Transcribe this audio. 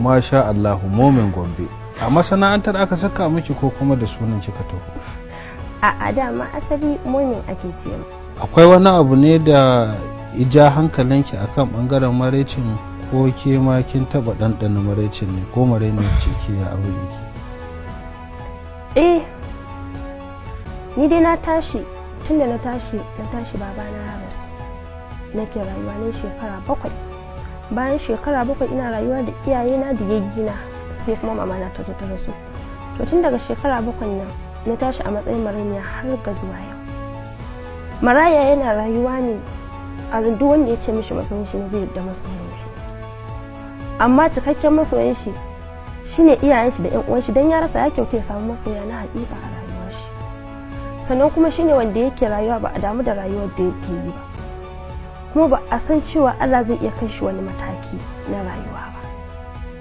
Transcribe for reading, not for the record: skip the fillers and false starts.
Masha Allahu, Momin Gombe. A masana'antar aka saka miki ko kuma da sunan kika taho? A'a, dama asali Momin ake ce mu. Akwai wani abu ne da ja hankalinki akan bangaren maraicin, ko ke ma kin taba ɗanɗana maraicin ne, ko marainin ce ke, ya abu yake? Eh, ni dai na tashi, tun da na tashi babana ya rasu, nake rayuwa ne shekara 7. Bayan shekara 7 ina rayuwa da iyayena da yayyina, sai kuma mamana ta zo ta rasu. To, tun daga shekara 7 nan na tashi a matsayin marainiya har ga zuwa yau. Maraya yana rayuwa ne a duk wanda ya ce mishi masoyin shi ne, zai yadda masoyin shi, amma cikakken masoyin shi shine iyayen shi da yan uwan shi. Dan ya rasa, ya kyauta ya samu masoya na haƙiƙa a rayuwar shi. Sannan kuma shine wanda yake rayuwa ba a damu da rayuwar da yake yi ba, kuma ba a san cewa Allah zai iya kai shi wani mataki na rayuwa ba.